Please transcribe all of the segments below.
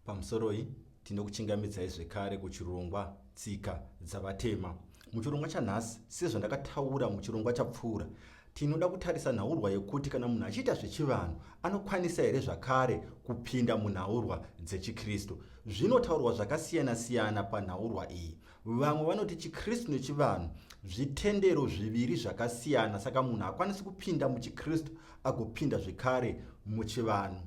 Pamusoroi, tinokuchingamidzai zvekare kuchirongwa Tsika Dzavatema. Muchirongwa chanhasi, sezvandakataura muchirongwa chapfuura, tinoda kutarisa nhaurwa yekuti kana munhu achiita zvechivanhu anokwanisa here zvakare kupinda munhaurwa dzechiKristu. Zvinotaurwa zvakasiyana-siyana panhaurwa iyi. Vamwe vanoti chiKristu nechivanhu zvitendero zviviri zvakasiyana, saka munhu haakwanisi kupinda muchiKristu agopinda zvekare muchivanhu.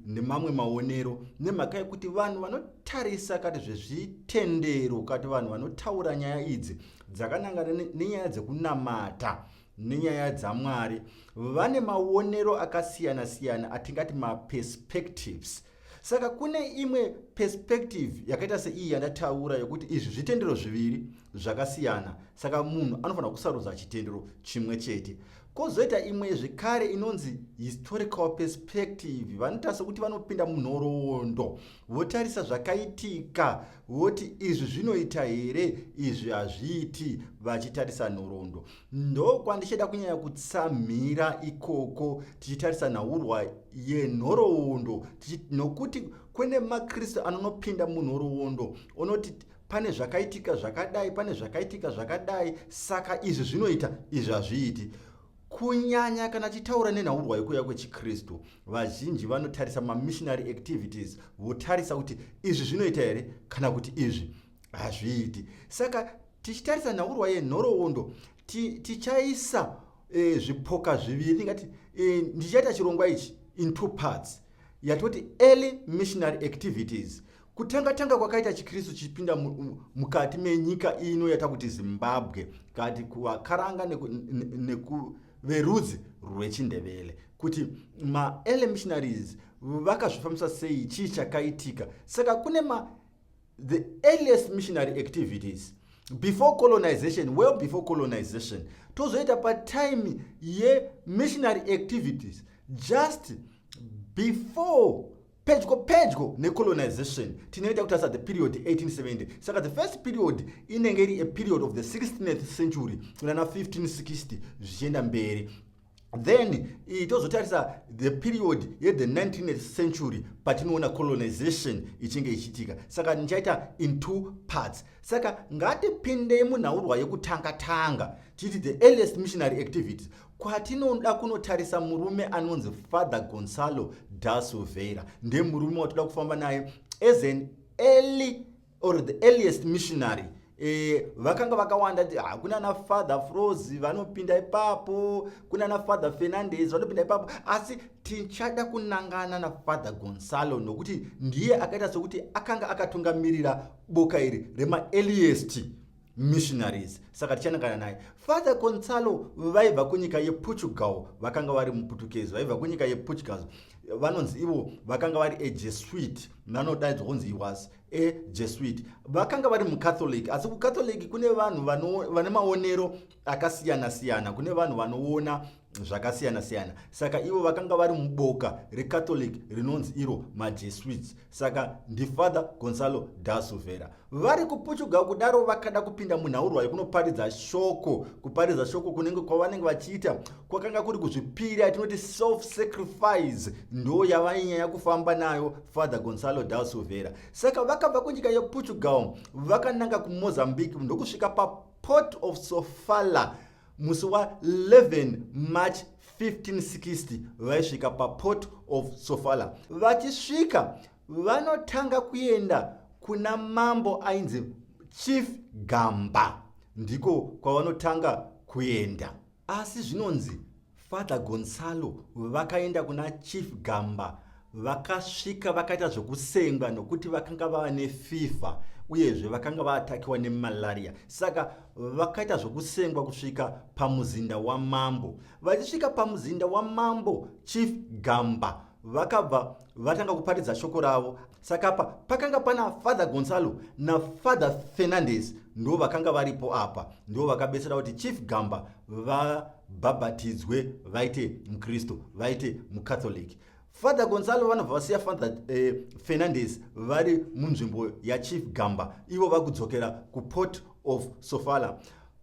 Nemamwe maonero, nemhaka yekuti vanhu vanotarisa kati zvezvitendero, kati vanhu vanotaura nyaya idzi dzakanangana nenyaya dzekunamata nenyaya dzaMwari vane maonero akasiyana-siyana atingati maperspectives. Saka kune imwe perspective yakaita seiyi yandataura yokuti izvi zvitendero zviviri zvakasiyana, saka munhu anofanira kusarudza chitendero chimwe chete. Kwozoita imwe zvekare inonzi historical perspective, vanoita sekuti vanopinda munhoroondo votarisa zvakaitika voti izvi zvinoita here, izvi hazviiti, vachitarisa nhoroondo. Ndokwandichada kunyanya kutsamhira ikoko, tichitarisa nhaurwa yenhoroondo, nokuti kune maKristu anonopinda munhoroondo onoti pane zvakaitika zvakadai, pane zvakaitika zvakadai, saka izvi zvinoita, izvi hazviiti. Kunyanya kana tichitaura nenhaurwa yekuuya kwechiKristu, vazhinji vanotarisa mamissionary activities votarisa kuti izvi zvinoita here kana kuti izvi hazviiti. Saka tichitarisa nhaurwa yenhoroondo tichaisa zvipoka zviviri, ndingati ndichaita chirongwa ichi in two parts, yatoti early missionary activities, kutanga tanga kwakaita chiKristu chichipinda mukati menyika ino yatakuti Zimbabwe, kati kuvaKaranga nekuverudzi rwechiNdebele, kuti maearly missionaries vakazvifambisa sei, chii chakaitika. Saka kune ma the earliest missionary activities before colonization, well before colonization, tozoita patime yemissionary activities just before, pedyo pedyo necolonization, tinoita kutarisa the period 1870. Saka the first period inenge iri a period of the 16th century kunana 1560 zvichienda mberi. Then tozotarisa the period yethe 19th century patinoona colonization ichinge ichiitika. Saka ndichaita in two parts. Saka ngatipindei munhaurwa yekutanga tanga, tichiti the earliest missionary activities, kwatinoda kunotarisa murume anonzi Father Gonçalo da Silveira. Ndemurume watoda kufamba naye as an early or the earliest missionary. Vakanga vakawanda, kuna na Father Froze vanopinda ipapo, kuna na Father Fernandez vanopinda ipapo, asi tichada kunangana naFather Gonçalo nokuti ndiye akaita sekuti akanga akatungamirira boka iri remaearliest missionaries. Saka tichanangana naye. Father Gonçalo vaibva kunyika yePortugal, vakanga vari muPutukezi vaibva kunyika yePortugal. Vanonzi ivo vakanga vari aJesuit, vanodaidzwa kunzi he was a Jesuit. Vakanga vari muCatholic, asi kuCatholic kune vanhu vane maonero akasiyana siyana, kune vanhu vanoona zvakasiyana siyana. Saka ivo vakanga vari muboka reCatholic rinonzi iro maJesuits. Saka ndiFather Gonçalo da Silveira. Vari kuPortugal kudaro, vakada kupinda munhaurwa yekunoparidza shoko. Kuparidza shoko kunenge kwavanenge vachiita kwakanga kuri kuzvipira, yatinoti self sacrifice, ndo yavainyanya kufamba nayo Father Gonçalo da Silveira. Saka vakabva kunyika yePortugal vakananga kuMozambique, ndokusvika paPort of Sofala musi wa11 March 1560. Vaisvika paPort of Sofala. Vachisvika, vanotanga kuenda kuna mambo ainzi Chief Gamba, ndiko kwavanotanga kuenda. Asi zvinonzi Father Gonçalo vakaenda kuna Chief Gamba, vakasvika vakaita zvokusengwa nokuti vakanga vava nefever, uyezve vakanga vaatakiwa nemalaria. Saka vakaita zvokusengwa kusvika pamuzinda wamambo. Vachisvika pamuzinda wamambo Chief Gamba, vakabva vatanga kuparidza shoko ravo. Saka apa pakanga pana Father Gonçalo naFather Fernandez, ndo vakanga varipo apa, ndo vakabetsera kuti Chief Gamba vabhabhatidzwe, vaite muKristu, vaite muCatholic. Father Gonçalo vanobva vasiya Father Fernandez vari munzvimbo yaChief Gamba, ivo vakudzokera kuPort of Sofala.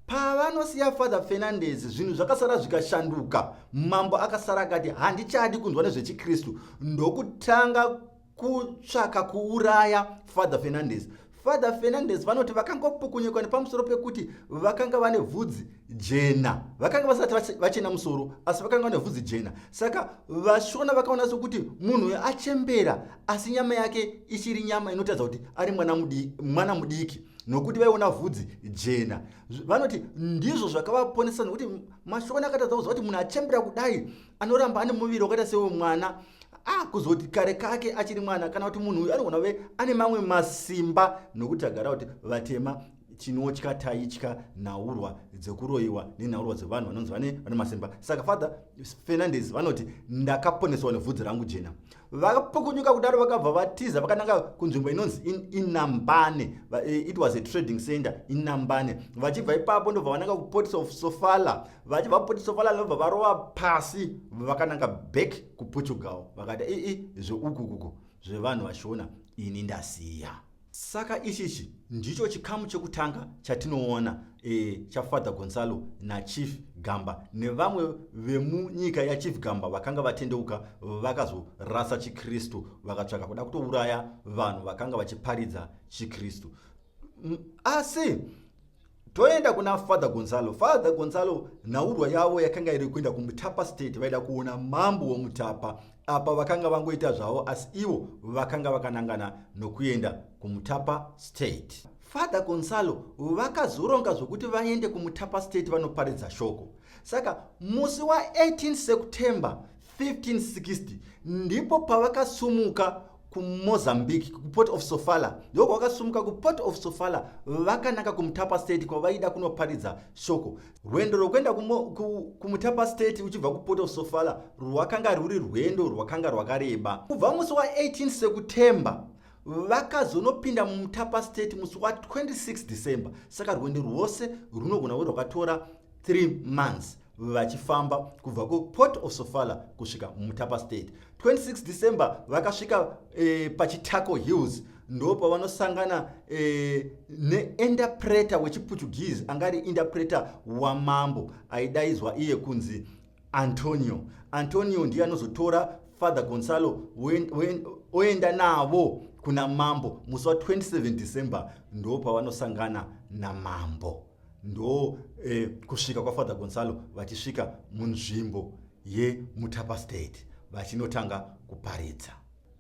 Pavanosiya Father Fernandez, zvinhu zvakasara zvikashanduka. Mambo akasara akati handichadi kunzwa nezvechiKristu, ndokutanga. kutsvaka kuuraya Father Fernandez. Father Fernandez vanoti vakangopukunyuka nepamusoro pekuti vakanga vane vhudzi jena, vakanga vasati vachena musoro, asi vakanga vane vhudzi jena. Saka vaShona vakaona sekuti munhu uyu achembera, asi nyama yake ichiri nyama inotaridza kuti ari mwana mudiki, nokuti vaiona vhudzi jena. Vanoti ndizvo zvakavaponesa, nokuti maShona akatadza kuziva kuti munhu achembera kudai anoramba ane muviri wakaita sewemwana, kuzoti kare kake achiri mwana, kana kuti munhu uyu anogona kuve ane mamwe masimba, nokuti tagara kuti vatema tinotya, taitya nhaurwa dzekuroyiwa nenhaurwa dzevanhu vanonzi vane masimba. Saka Father Fernandez vanoti, "Ndakaponeswa nevhudzi rangu jena." Vakapukunyuka kudaro, vakabva vatiza vakananga kunzvimbo inonzi Inambane. It was a trading center, Inambane. Vachibva ipapo ndobva vananga kuPort of Sofala. Vachibva kuPort Sofala ndobva varova pasi vakananga back kuPortugal. Vakati, "Ii, zveukukuku zvevanhu vaShona ini ndasiya." Saka ichichi ndicho chikamu chekutanga chatinoona chaFather Gonzalo naChief Gamba nevamwe vemunyika yaChief Gamba vakanga vatendeuka, vakazorasa chiKristu, vakatsvaka kuda kutouraya vanhu vakanga vachiparidza chiKristu. Asi toenda kuna Father Gonzalo. Father Gonzalo, nhaurwa yavo yakanga iri kuenda kuMutapa State. Vaida kuona mambo woMutapa. Apa vakanga vangoita zvavo, asi ivo vakanga vakanangana nokuenda kuMutapa State. Father Gonzalo vakazoronga zvokuti vaende kuMutapa State vanoparidza shoko. Saka musi wa18 September 1560 ndipo pavakasumuka kuMozambique, kuPort of Sofala. Ndiko kwavakasumuka kuPort of Sofala vakananga kuMutapa State kwavaida kunoparidza shoko. Rwendo rwokuenda kuMutapa State uchibva kuPort of Sofala rwakanga rwuri rwendo rwakanga rwakareba. Kubva musi wa18 September vakazonopinda muMutapa State musi wa26 December. Saka rwendo rwose runogona kuve rwakatora 3 months vachifamba kubva kuPort of Sofala kusvika muMutapa State. 26 December vakasvika paChitako Hills. Ndo pavanosangana neinterpreter wechiPortuguese, anga ari interpreter wamambo, aidaidzwa iye kunzi Antonio. Antonio ndiye anozotora Father Gonzalo oenda navo kuna mambo musi wa27 December. Ndo pavanosangana namambo, ndo kusvika kwaFather Gonzalo vachisvika munzvimbo yeMutapa State vachinotanga kuparidza.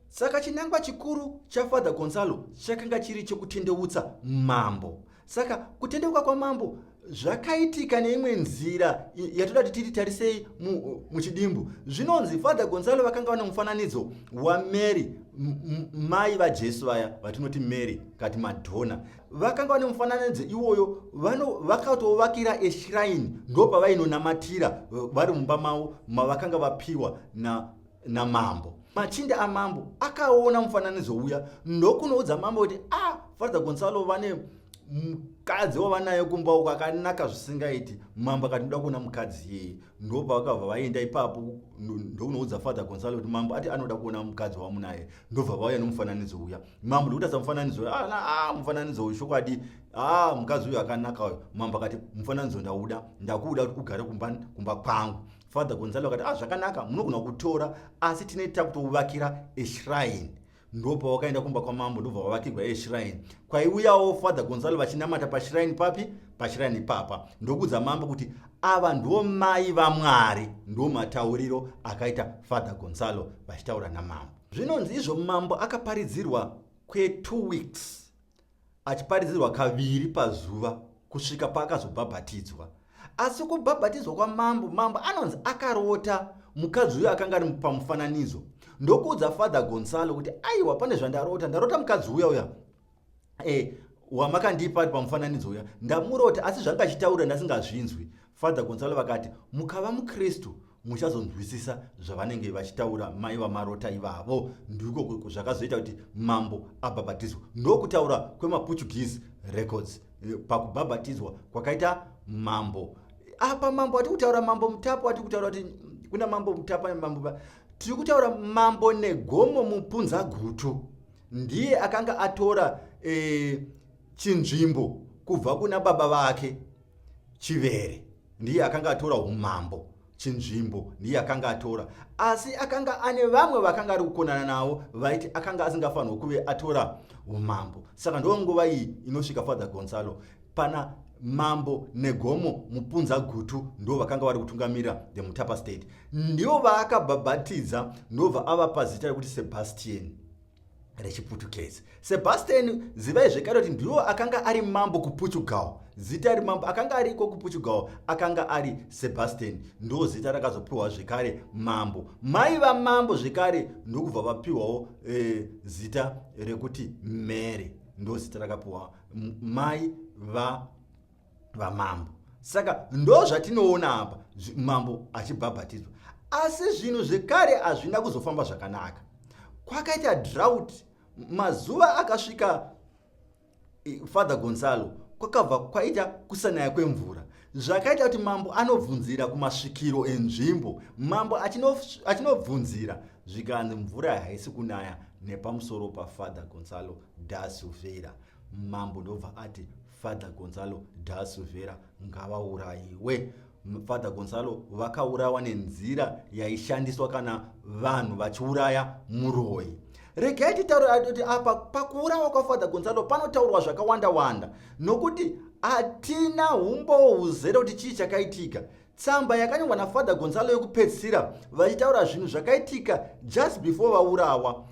Saka chinangwa chikuru chaFather Gonzalo chakanga chiri chekutendeutsa mambo. Saka kutendeuka kwamambo zvakaitika neimwe nzira yatoda kuti titi tarisei muchidimbu. Zvinonzi Father Gonzalo vakanga vane mufananidzo waMary, mai vaJesu vaya vatinoti Mary kati Madonna. Vakanga vane mufananidzo iwoyo, vakatovakira eshrine, ndo pavainonamatira vari mumba mavo mavakanga vapiwa namambo. Machinda amambo akaona mufananidzo uya, ndokunoudza mambo kuti, "A, Father Gonzalo vane mukadzi wavanaye kumba uko akanaka zvisingaiti." Mambo akati, "Ndoda kuona mukadzi iyeye." Ndopavakabva vaenda ipapo, ndokunoudza Father Gonzalo kuti mambo ati anoda kuona mukadzi wamunaye. Ndobva vauya nomufananidzo uya. Mambo ndokutarisa mufananidzo uya, "Ah, mufananidzo uyu, chokwadi, a mukadzi uyu akanaka uyu." Mambo akati, "Mufananidzo ndauda, ndakuuda kuti ugare kumba kwangu." Father Gonzalo akati, "A, zvakanaka, munogona kutora, asi tinoita kutouvakira eshrine." Ndopavakaenda kumba kwamambo, ndobva vavakirwa eshrine kwaiuyawo Father Gonzalo vachinamata pashrine papi, pashrine ipapa. Ndokuudza mambo kuti ava ndo mai vaMwari. Ndo matauriro akaita Father Gonzalo vachitaura namambo. Zvinonzi izvo mambo akaparidzirwa kwe2 weeks, achiparidzirwa kaviri pazuva kusvika paakazobhabhatidzwa. Asi kubhabhatidzwa kwamambo, mambo anonzi akarota mukadzi uyo akanga ari pamufananidzo, ndokuudza Father Gonzalo kuti, "Aiwa, pane zvandarota. Ndarota mukadzi uya uya wamakandipa ari pamufananidzo uya, ndamurota, asi zvanga achitaura ndasingazvinzwi." Father Gonzalo vakati, "Mukava muKristu muchazonzwisisa zvavanenge vachitaura mai vamarota ivavo." Ndiko zvakazoita kuti mambo abhabhatidzwa, ndokutaura kwemaPortuguese records pakubhabhatidzwa kwakaita mambo. Apa mambo ati kutaura mambo Mutapa, ati kutaura kuti kuna mambo Mutapa, mambo tiri kutaura mambo Negomo Mupunzagutu, ndiye akanga atora chinzvimbo kubva kuna baba vake Chivere. Ndiye akanga atora umambo. Chinzvimbo ndiye akanga atora, asi akanga ane vamwe vakanga ari kukonana navo vaiti akanga asingafanirwa kuve atora umambo. Saka ndo nguva iyi inosvika Father Gonzalo pana Mambo Negomo Mupunza Gutu, ndo vakanga vari kutungamira the Mutapa State, ndivo vaakabhabhatidza, ndobva avapa zita rekuti Sebastian rechiPutukezi. Sebastian, zivai zvekare kuti ndiwo akanga ari mambo kuPortugal. Zita remambo akanga ariko kuPortugal akanga ari Sebastian, ndo zita rakazopiwa zvekare mambo. Mai vamambo zvekare ndokubva vapiwawo zita rekuti Mary, ndo zita rakapiwa mai vamambo. Saka ndo zvatinoona apa, mambo achibhabhatidzwa, asi zvinhu zvekare hazvina kuzofamba zvakanaka. Kwakaita drought mazuva akasvika Father Gonzalo, kwakabva kwaita kusanaya kwemvura, zvakaita kuti mambo anobvunzira kumasvikiro enzvimbo. Mambo achinobvunzira, zvikanzi mvura haisi kunaya nepamusoro paFather Gonzalo da Silveira. Mambo ndobva ati Father Gonzalo da Silveira ngavaurayiwe. Father Gonzalo vakaurawa nenzira yaishandiswa kana vanhu vachiuraya muroyi. Regai titaure kuti apa pakuurawa kwaFather Gonzalo panotaurwa zvakawanda wanda, nokuti hatina umbowo huzere kuti chii chakaitika. Tsamba yakanyorwa naFather Gonzalo yekupedzisira vachitaura zvinhu zvakaitika just before vaurawa,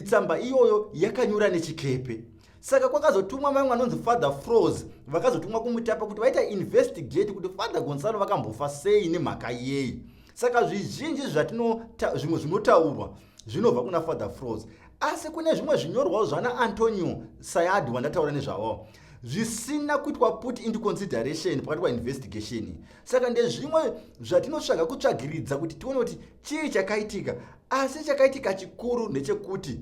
tsamba iyoyo yakanyura nechikepe. Saka kwakazotumwa vamwe vanonzi Father Fros, vakazotumwa kuMutapa kuti vaita investigate kuti Father Gonzalo vakambofa sei, nemhaka yei. Saka zvizhinji zvimwe zvinotaurwa zvinobva kuna Father Fros, asi kune zvimwe zvinyorwawo zvana Antonio Sayadi wandataura nezvavo zvisina kuitwa put into consideration pakati painvestigation. Saka ndezvimwe zvatinotsvaga kutsvagiridza kuti tione kuti chii chakaitika. Asi chakaitika chikuru ndechekuti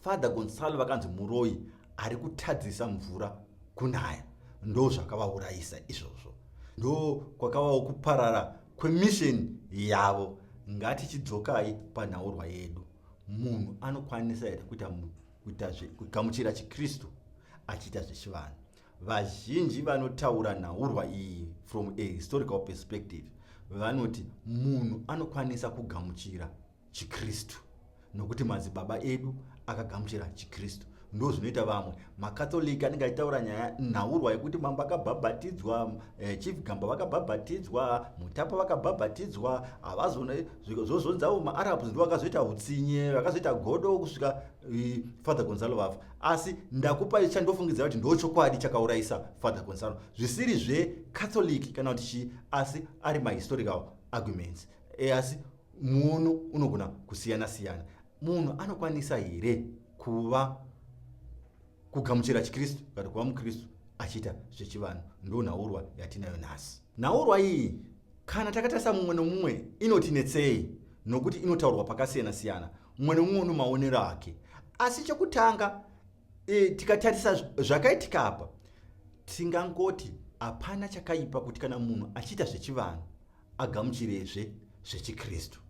Father Gonzalo vakanzi muroyi ari kutadzisa mvura kunaya, ndo zvakavaurayisa izvozvo, ndo kwakavawo kuparara kwemisheni yavo. Ngatichidzokai panhaurwa yedu. Munhu anokwanisa here kuita kugamuchira chiKristu achiita zvechivanhu? Vazhinji vanotaura nhaurwa iyi from a historical perspective vanoti munhu anokwanisa kugamuchira chiKristu nokuti madzibaba edu akagamuchira chiKristu. Ndo zvinoita vamwe maCatholic anenge achitaura nyaya nhaurwa yekuti mambo akabhabhatidzwa, Chief Gamba vakabhabhatidzwa, Mutapa vakabhabhatidzwa, havazozvonzavo maArabs ndo vakazoita utsinye, vakazoita godo kusvika Father Gonzalo vafa. Asi ndakupa chandofungidzira kuti ndo chokwadi chakaurayisa Father Gonzalo, zvisiri zveCatholic kana kuti chii, asi ari mahistorical arguments. Asi muono unogona kusiyana siyana. Munhu anokwanisa here kuva kugamuchira chiKristu kana kuva muKristu achiita zvechivanhu? Ndo nhaurwa yatinayo nhasi. Nhaurwa iyi, kana takatarisa mumwe nomumwe, inotinetsei nokuti inotaurwa pakasiyana siyana, mumwe nomumwe uno maonero ake. Asi chokutanga, tikatarisa zvakaitika apa, tingangoti hapana chakaipa kuti kana munhu achiita zvechivanhu agamuchirezve zvechiKristu,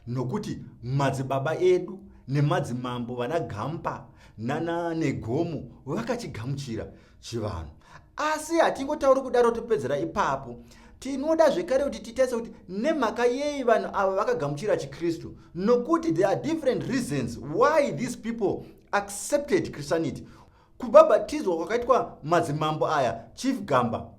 nokuti madzibaba edu nemadzimambo vana Gamba nana Negomo vakachigamuchira chivanhu. Asi hatingotauri kudaro topedzera ipapo. Tinoda zvekare kuti titarise kuti nemhaka yei vanhu ava vakagamuchira chiKristu, nokuti there are different reasons why these people accepted Christianity. Kubhabhatidzwa kwakaitwa madzimambo aya, Chief Gamba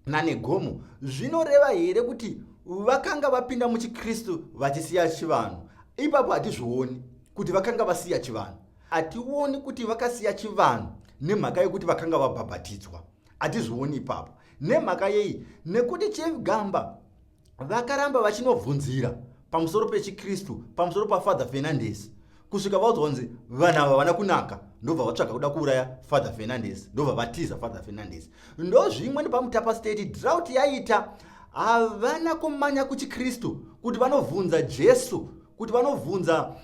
naNegomo, zvinoreva here kuti vakanga vapinda muchiKristu vachisiya chivanhu? Ipapo hatizvioni kuti vakanga vasiya chivanhu. Hationi kuti vakasiya chivanhu nemhaka yekuti vakanga vabhabhatidzwa. Hatizvioni ipapo. Nemhaka yei? Nekuti Chief Gamba vakaramba vachinobvunzira pamusoro pechiKristu, pamusoro paFather Fernandes, kusvika vaudzwa kunzi vanhu ava havana kunaka, ndobva vatsvaga kuda kuuraya Father Fernandes, ndobva vatiza Father Fernandes. Ndozvimwe nepaMutapa State, drought yaita, havana kumanya kuchiKristu kuti vanovhunza Jesu, kuti vanovhunza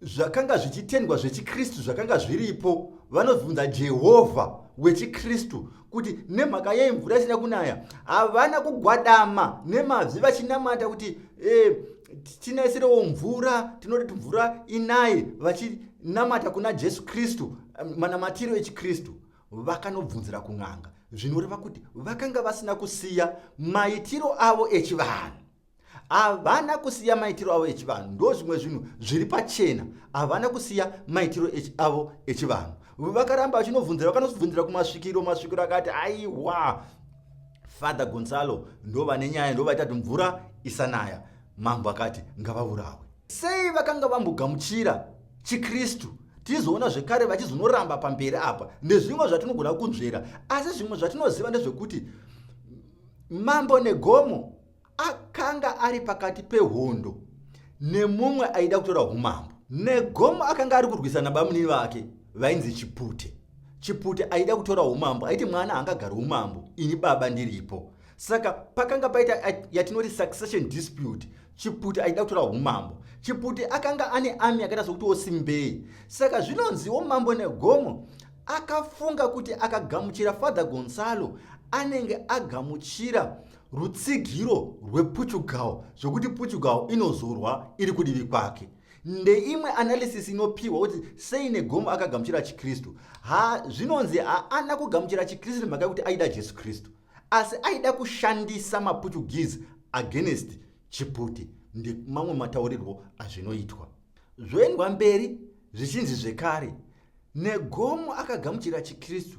zvakanga zvichitendwa zvechiKristu zvakanga zviripo, vanovhunza Jehovha wechiKristu kuti nemhaka yei mvura isina kunaya. Havana kugwadama nemabvi vachinamata kuti tinaisirewo mvura, tinoti kuti mvura inaye, vachinamata kuna Jesu Kristu, manamatiro echiKristu. Vakanobvunzira kun'anga. Zvinoreva kuti vakanga vasina kusiya maitiro avo echivanhu. Havana kusiya maitiro avo echivanhu. Ndo zvimwe zvinhu zviri pachena. Havana kusiya maitiro avo echivanhu. Vakaramba vachinovhunzira, vakanobvunzira kumasvikiro, masvikiro akati aiwa, Father Gonzalo ndo vane nyaya, ndo vaita kuti mvura isanaya. Mambo akati ngavaurawe. Sei vakanga vambogamuchira chiKristu? Tizoona zvekare vachizonoramba pamberi apa. Ndezvimwe zvatinogona kunzvera, asi zvimwe zvatinoziva ndezvekuti Mambo Negomo akanga ari pakati pehondo nemumwe aida kutora umambo. Negomo akanga ari kurwisana bamunini vake vainzi Chipute. Chipute aida kutora umambo, aiti mwana haangagari umambo ini baba ndiripo. Saka pakanga paita yatinoti succession dispute. Chipute aida kutora umambo. Chipute akanga ane army yakaita sokuti osimbei. Saka zvinonziwo Mambo Negomo akafunga kuti akagamuchira Father Gonzalo anenge agamuchira rutsigiro rwePortugal, zvokuti Portugal inozorwa iri kudivi kwake. Ndeimwe analysis inopiwa kuti sei Negomo akagamuchira chiKristu. Ha, zvinonzi haana kugamuchira chiKristu nemhaka yekuti aida Jesu Kristu, asi aida kushandisa maPortuguese against Chipute. Ndemamwe mataurirwo azvinoitwa. Zvoendwa mberi zvichinzi zvekare Negomo akagamuchira chiKristu,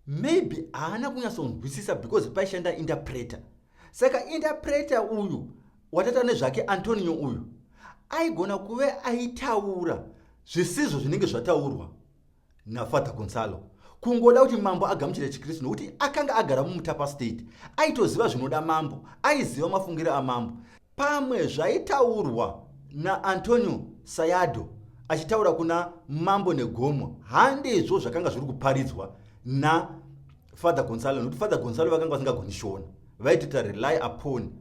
maybe haana kunyatsonzwisisa because paishanda interpreter. Saka interpreter uyu watata nezvake Antonio uyu aigona kuve aitaura zvisizvo zvinenge zvataurwa naFather Gonzalo, kungoda kuti mambo agamuchire chiKristu, nokuti akanga agara muMutapa State, aitoziva zvinoda mambo, aiziva mafungiro amambo. Pamwe zvaitaurwa naAntonio Sayado achitaura kuna Mambo Negomo handizvo zvakanga zviri kuparidzwa naFather Gonzalo, nokuti Father Gonzalo vakanga vasingagoni Shona, vaitoita rely upon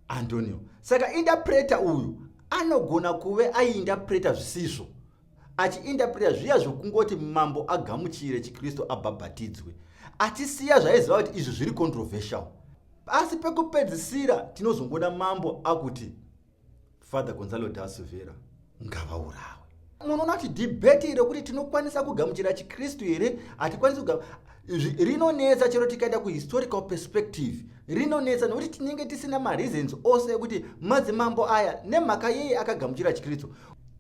Antonio. Saka interpreter uyu anogona kuve aiinterpreta zvisizvo, achiinterpreta zviya zvokungoti mambo agamuchire chiKristu abhabhatidzwe, achisiya zvaiziva kuti izvi zviri controversial. Asi pekupedzisira tinozongoona mambo akuti Father Gonzalo da Silveira ngavaurawe. Munoona kuti debate rekuti tinokwanisa kugamuchira chiKristu here, hatikwanisi rinonetsa chero tikaenda kuhistorical perspective, rinonetsa nekuti tinenge tisina mareasons ose ekuti madzimambo aya nemhaka yei akagamuchira chiKristu.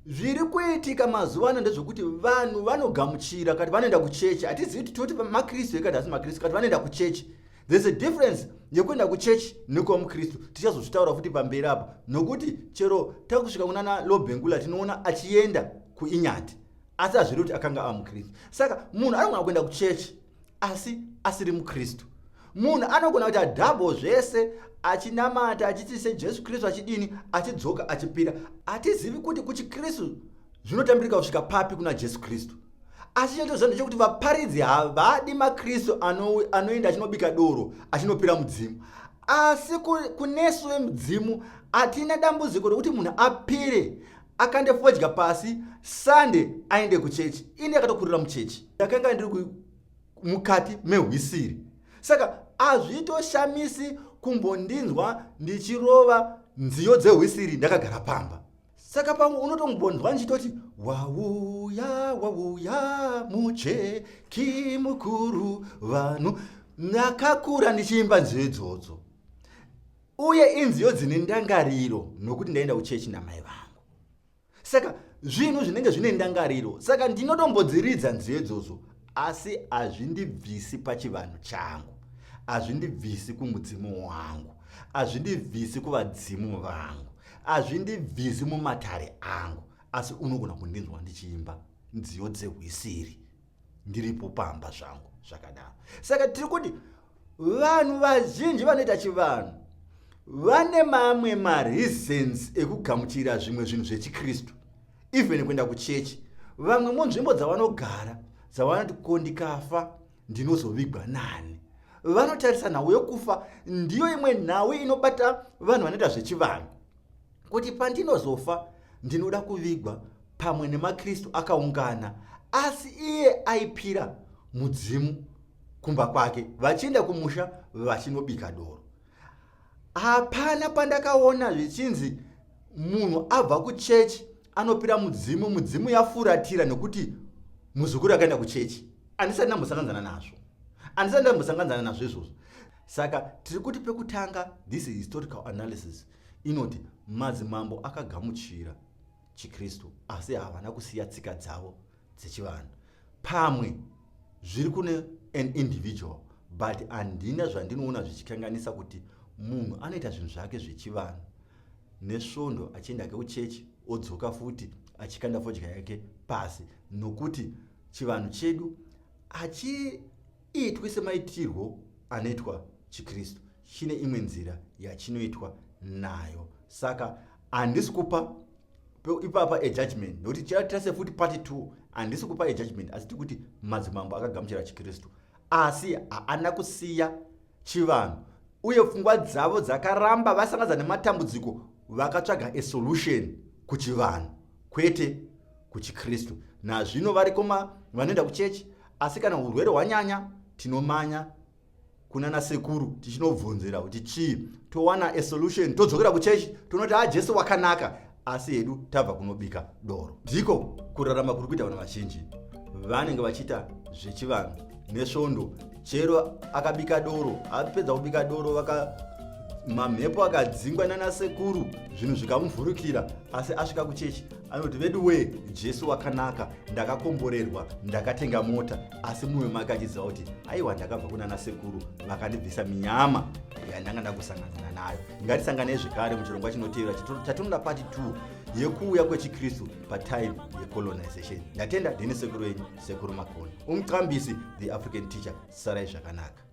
Zviri kuitika mazuva ano ndezvekuti vanhu vanogamuchira kati vanoenda kuchechi, hatizivi kuti toti maKristu here kati hasi maKristu, kati vanoenda kuchechi. There's a difference yekuenda kuchechi nekuva muKristu. Tichazozvitaura futi pamberi apo, nokuti chero takusvika kunana Lobengula tinoona achienda kuInyati, asi hazviri kuti akanga ava muKristu. Saka munhu anogona kuenda kuchechi asi asiri muKristu. Munhu anogona kuita double zvese, achinamata achiti seJesu Kristu, achidini, achidzoka achipira. Hatizivi kuti kuchiKristu zvinotambirika kusvika papi kuna Jesu Kristu. Asi chatoziva ndechekuti vaparidzi havadi maKristu anoenda achinobika doro achinopira mudzimu. Asi kunesu vemudzimu hatina dambudziko rekuti munhu apire akande fodya pasi Sunday aende kuchechi. Ini akatokurira muchechi, ndakanga ndiri mukati mehwisiri, saka hazvitoshamisi kumbondinzwa ndichirova nziyo dzehwisiri ndakagara pamba. Saka pamwe unotombonzwa ndichitoti wauya wauya mucheki mukuru vanhu. Ndakakura ndichiimba nziyo idzodzo, uye inziyo dzine ndangariro nokuti ndaenda kuchechi namai vangu. Saka zvinhu zvinenge zvine ndangariro, saka ndinotombodziridza nziyo idzodzo, asi hazvindibvisi pachivanhu changu, hazvindibvisi kumudzimu wangu, hazvindibvisi kuvadzimu vangu, hazvindibvisi mumatare angu. Asi unogona kundinzwa ndichiimba nziyo dzehwisiri ndiripo pamba zvangu zvakadaro. Saka tiri kuti vanhu vazhinji vanoita chivanhu vane mamwe mareasons ekugamuchira zvimwe zvinhu zvechiKristu, even kuenda kuchechi. Vamwe munzvimbo dzavanogara dzavanoti ko ndikafa ndinozovigwa nani, vanotarisa nhau yokufa. Ndiyo imwe nhau inobata vanhu vanoita zvechivanhu, kuti pandinozofa ndinoda kuvigwa pamwe nemaKristu akaungana, asi iye aipira mudzimu kumba kwake, vachienda kumusha vachinobika doro. Hapana pandakaona zvichinzi munhu abva kuchechi anopira mudzimu, mudzimu yafuratira nekuti muzukuru akaenda kuchechi. Handisati ndambosanganzana nazvo. Handisati ndambosanganzana nazvo izvozvo. Saka tiri kuti pekutanga, this historical analysis inoti madzimambo akagamuchira chiKristu, asi havana kusiya tsika dzavo dzechivanhu. Pamwe zviri kune an individual, but handina zvandinoona zvichikanganisa kuti munhu anoita zvinhu zvake zvechivanhu nesvondo, achienda ke kuchechi, odzoka futi achikanda fodya yake pasi, nokuti chivanhu chedu hachiitwi semaitirwo anoitwa chiKristu. Chine imwe nzira yachinoitwa nayo. Saka handisi kupa ipapa ajudgment, nokuti tichaita futi part 2. Handisi kupa ajudgment, asi tiri kuti madzimambo akagamuchira chiKristu, asi haana kusiya chivanhu, uye pfungwa dzavo dzakaramba vasangadza nematambudziko, vakatsvaga a solution kuchivanhu, kwete kuchiKristu. Nazvino variko vanoenda kuchechi, asi kana urwere hwanyanya, tinomanya kuna nasekuru tichinobvunzira kuti chii, towana a solution, todzokera kuchechi, tonoti, "A, Jesu wakanaka," asi hedu tabva kunobika doro. Ndiko kurarama kuri kuita vanhu vazhinji. Vanenge vachiita zvechivanhu nesvondo, chero akabika doro, apedza kubika doro, vaka mamhepo akadzingwa nanasekuru, zvinhu zvikamuvhurukira, asi asvika kuchechi anoti, "Vedu we, Jesu wakanaka, ndakakomborerwa, ndakatenga mota," asi mumwe make achiziva kuti, "Aiwa, ndakabva kuna nasekuru vakandibvisa minyama yandanga ndakusanganana nayo." Ngatisanganei zvekare muchirongwa chinotevera chatinoda, part 2 yekuuya kwechiKristu patime yecolonization. Ndatenda. Ndini sekuru wenyu, Sekuru Makoni, umqambisi, the African teacher. Sarai zvakanaka.